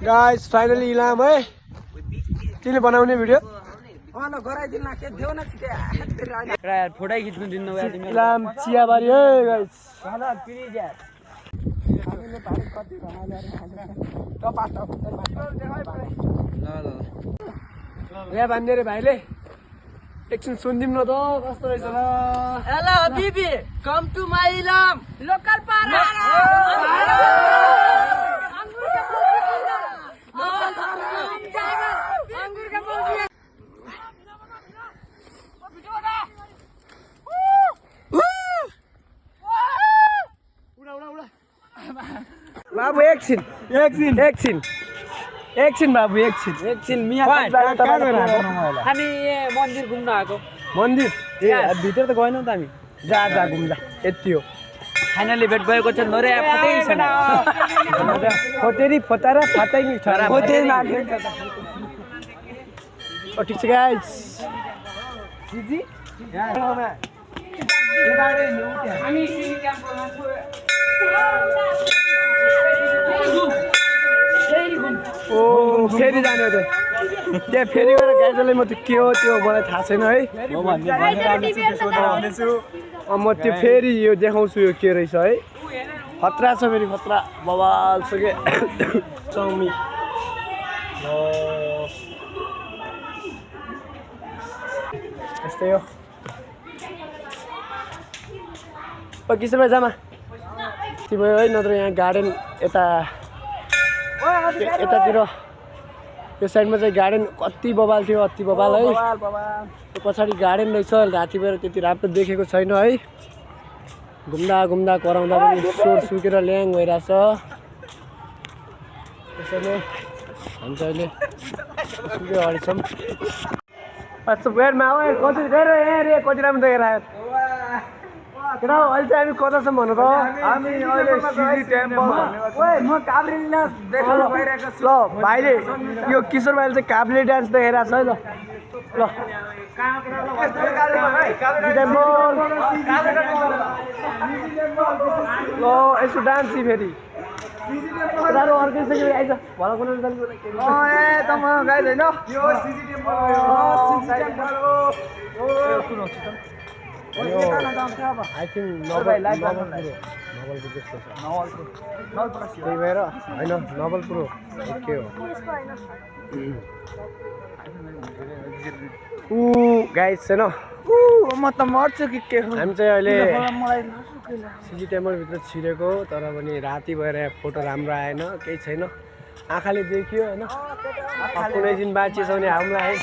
guys finally Ilam है तिमीले बनाउने भिडियो फोटो खिच्नु दिनु इलाम चियाबारी है गाइस यहाँ भन्ने रे भाइले एकछिन सुनिदिउँ न त कस्तो रहेछ ल हेलो बिबी come to my Ilam local पारा बाबु एकछिन बाबु एकछिन मिया हामी मन्दिर घुम्न आएको मन्दिर ए भित्र त गएनौ त हामी जा घुम्दा यति हो फाइनली भेट भएको छ नरे फतै छैन फोटेरी फोटारा फाटै नि छ फोटेरी ओ ठीक छ गाइस जीजी हामी सिटी क्याम्पमा ओ फेरि जाने त त्यहाँ फेरि गएर गाइजले म त्यो के हो त्यो मलाई थाहा छैन है म त्यो फेरि यो देखाउँछु यो के रहेछ है खतरा छ फेरि खतरा बवाल छ के चौमी यस्तै हो किशोर भाइ जामा तिम्रो है नत्र यहाँ गार्डन यतातिर यो साइडमा चाहिँ गार्डन कति बवाल थियो अति बवाल है त्यो पछाडि गार्डन रहेछ राति भएर त्यति राम्रो देखेको छैन है घुम्दा कराउँदा पनि स्वर सुकेर ल्याङ भइरहेछ त्यसैले हामी चाहिँ अहिले सुके अगाडि छौँ वेटमा आयो कति राम्रो देखेर आयो केटा अहिले चाहिँ हामी कता छौँ भन्नु त हामी अहिले सिटी टेम्पल म काभ्रे डान्स देखाउन गइरहेको छु ल भाइले यो किशोर भाइले चाहिँ काभ्रे डान्स देखाइरहेको छ है ल यसो डान्स फेरि अर्कै छ आइज भल कुनै गाइज होइन आई थिङ्क नवलपुर जस्तो छ त्यही भएर होइन नवलपुर के हो गाइज छैन म त मर्छु कि के हो हामी चाहिँ अहिले सिजी टेम्पलभित्र छिरेको तर पनि राति भएर फोटो राम्रो आएन केही छैन आँखाले देखियो होइन कुनै दिन बाँचिएछ भने हामीलाई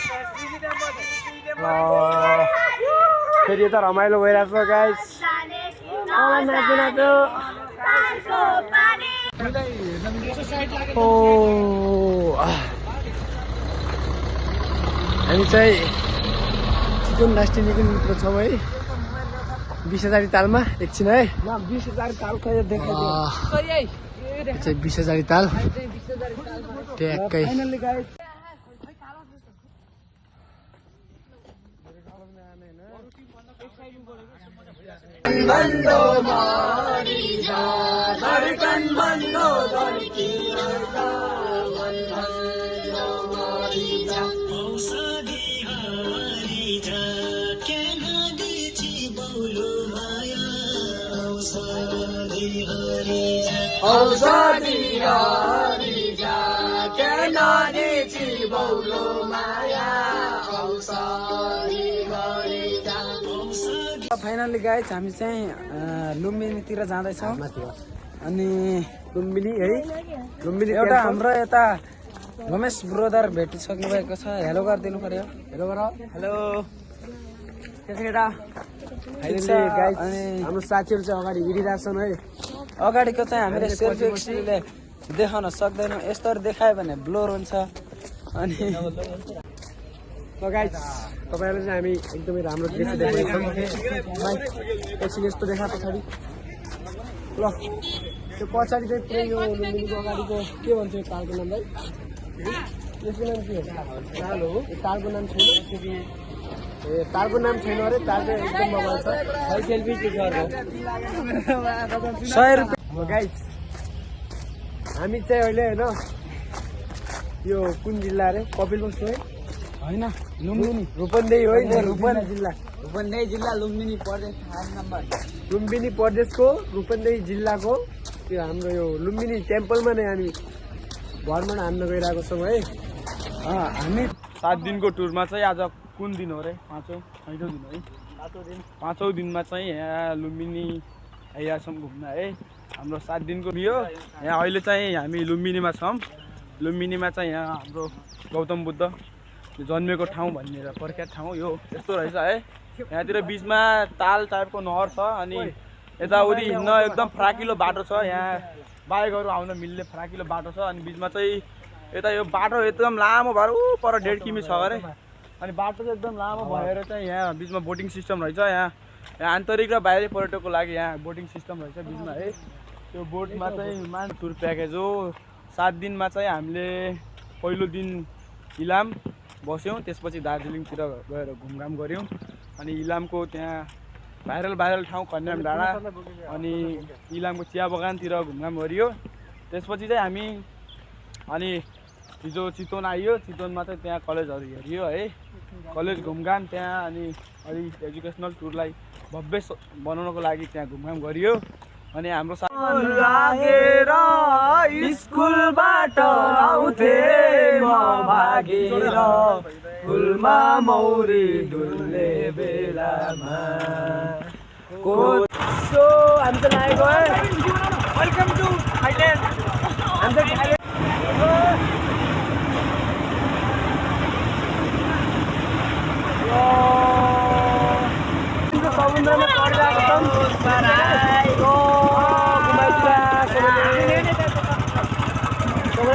फेरि यता रमाइलो भइरहेको छ गाइस हामी चाहिँ चिकन डास्टिनीको मित्र छौँ है 20,000 तालमा एकछिन है 20,000 ताल खै देखाइदियो 20,000 ताल ट्याक्कै बन्दो मारी जा धड़कन बन्दो धड़की बन्दो मारी जा औषधि हरी जा केना दिछि बोलो माया औषधि हरी जा केना दिछि बोलो माया औषधि हरी जा फाइनली गाइस हामी चाहिँ लुम्बिनीतिर जाँदैछौँ अनि लुम्बिनी है लुम्बिनी एउटा हाम्रो यता रमेश ब्रदर भेटिसक्नु भएको छ हेलो गरिदिनु पर्यो हेलो गर हेलो अनि हाम्रो साथीहरू चाहिँ अगाडि हिँडिरहेछन् है अगाडिको चाहिँ हामीले सेल्फीले देखाउन सक्दैनौँ यस्तोहरू देखायो भने ब्लोर हुन्छ अनि गाइस तपाईहरुले चाहिँ हामी एकदमै राम्रो दृश्य देखेको छौँ एकछिन यस्तो देखा पछाडि ल त्यो पछाडि चाहिँ पुरै यो लुम्बिनीको अगाडिको के भन्छ यो तालको नाम भाइ यसको नाम के हो ताल हो तालको नाम छैन ए तालको नाम छैन अरे ताल चाहिँ एकदम बवाल छ सेल्फी के गर्छ 100 रुपैयाँ गाइस हामी चाहिँ अहिले हैन यो कुन जिल्ला अरे कपिल वस्तु है होइन लुम्बिनी रूपन्देही हो नि रूपन्देही जिल्ला रूपन्देही जिल्ला लुम्बिनी प्रदेश 8 नम्बर लुम्बिनी प्रदेशको रूपन्देही जिल्लाको त्यो हाम्रो यो लुम्बिनी टेम्पलमा नै हामी भ्रमण हान्न गइरहेको छौँ है हामी 7 दिनको टुरमा चाहिँ आज कुन दिन हो रे छैटौँ दिन है पाँचौँ दिनमा चाहिँ यहाँ लुम्बिनी आइरहेको छौँ घुम्न है हाम्रो 7 दिनको यो यहाँ अहिले चाहिँ हामी लुम्बिनीमा छौँ लुम्बिनीमा चाहिँ यहाँ हाम्रो गौतम बुद्ध जन्मेको ठाउँ भनेर प्रख्यात ठाउँ यो यस्तो रहेछ है यहाँतिर बिचमा ताल टाइपको नहर छ अनि यताउति हिँड्न एकदम फराकिलो बाटो छ यहाँ बाइकहरू आउन मिल्ने फराकिलो बाटो छ अनि बिचमा चाहिँ यता यो बाटो एकदम लामो भएर पर 1.5 किमी छ अरे अनि बाटो चाहिँ एकदम लामो भएर चाहिँ यहाँ बिचमा बोटिङ सिस्टम रहेछ यहाँ आन्तरिक र बाहिरी पर्यटकको लागि यहाँ बोटिङ सिस्टम रहेछ बिचमा है त्यो बोटमा चाहिँ मान टुर प्याकेज हो 7 दिनमा चाहिँ हामीले पहिलो दिन इलाम बस्यौँ त्यसपछि दार्जिलिङतिर गएर घुमघाम गऱ्यौँ अनि इलामको त्यहाँ भाइरल ठाउँ कन्याम डाँडा अनि इलामको चिया बगानतिर घुमघाम गरियो त्यसपछि चाहिँ हामी अनि हिजो चितवन आइयो चितवनमा चाहिँ त्यहाँ कलेजहरू हेरियो है कलेज घुमघाम त्यहाँ अनि अलि एजुकेसनल टुरलाई भव्य बनाउनको लागि त्यहाँ घुमघाम गरियो अनि हाम्रो लागेर स्कुलबाट आउँथे म भागेर फुलमा मौरी डुल्ने बेलामा सो हामी त लागेको है वेलकम टु थाइल्यान्ड हामी त समुद्रमा परिरहेको छौँ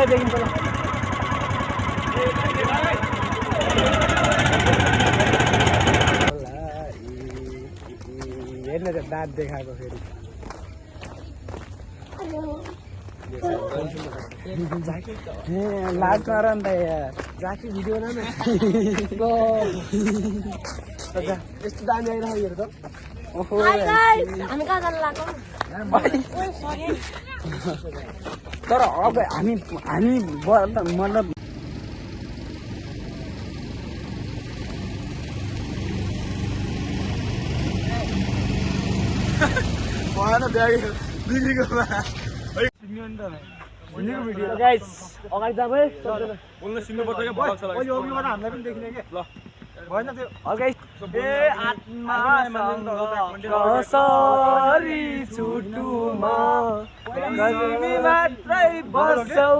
देखिन्छ हेर्न त दाँत देखाएको फेरि लाज नर नि त जाकी भिडियो न यस्तो दामी आइरहेको हेर त तर अब हामी मतलब गाइस अगाडि जाऊ है बोल्न सिक्नुपर्छ क्या ब्लग चलाइ हामीलाई पनि देखिने के ल भएन त्यो ए आत्मा कसरी छुटुमा कसरी मात्रै बसौ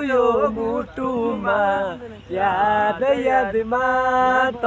यो मुटुमा यादमा त